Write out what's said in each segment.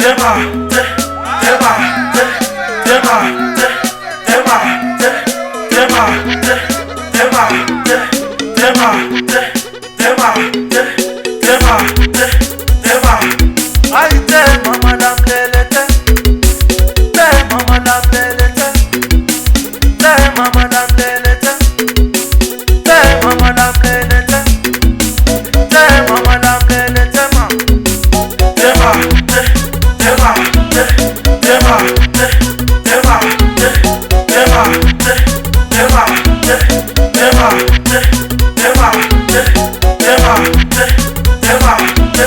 tema, te, tema, te, tema, te, tema, te, tema, te, tema, te, tema, te, tema, te, tema, te, tema. Ay, te mama lam lele te, te mama lam lele te, te mama lam lele te, te mama lam lele te, te mama lam lele te ma. Tema, te, tema, te, tema, te, tema, te, tema, te, tema, te, tema, te, tema, te, tema, te, tema, te.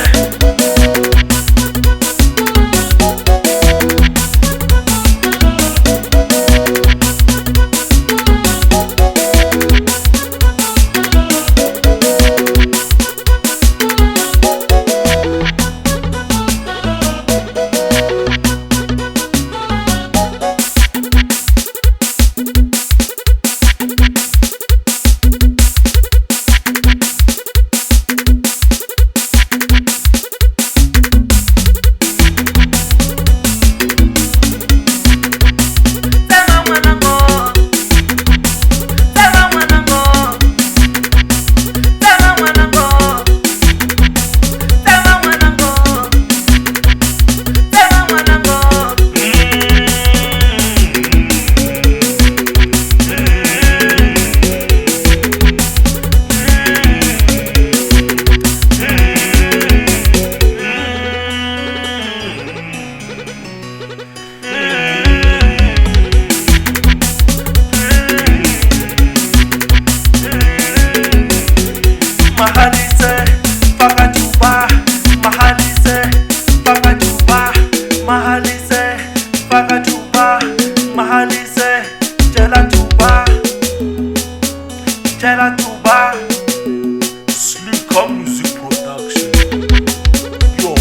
Mahalise, Fakajuba, Mahalise, Fakajuba, Mahalise, Fakajuba, Mahalise, Chela Tuba, Chela Tuba. Slicker Music Production. Yo.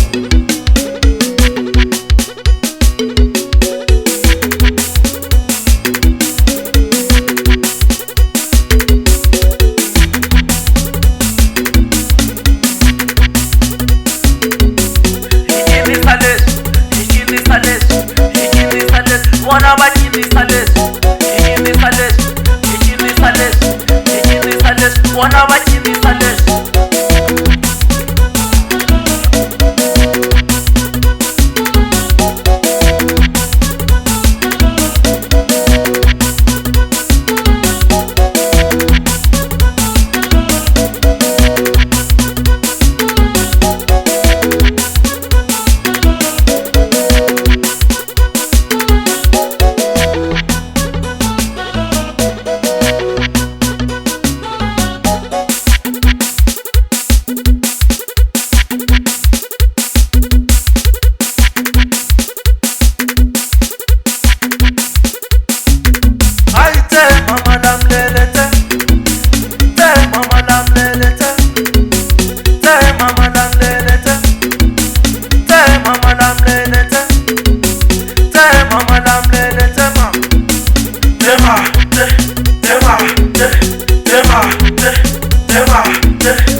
Vona va cinisa leswi, hi cinisa leswi, hi cinisa leswi, hi cinisa leswi, vona va cinisa leswi. Ay, te mama lam lele te, te mama lam lele te, te mama lam lele te, te mama lam lele te, te mama lam lele te ma. Tema, te, tema, te, tema, te, tema, te.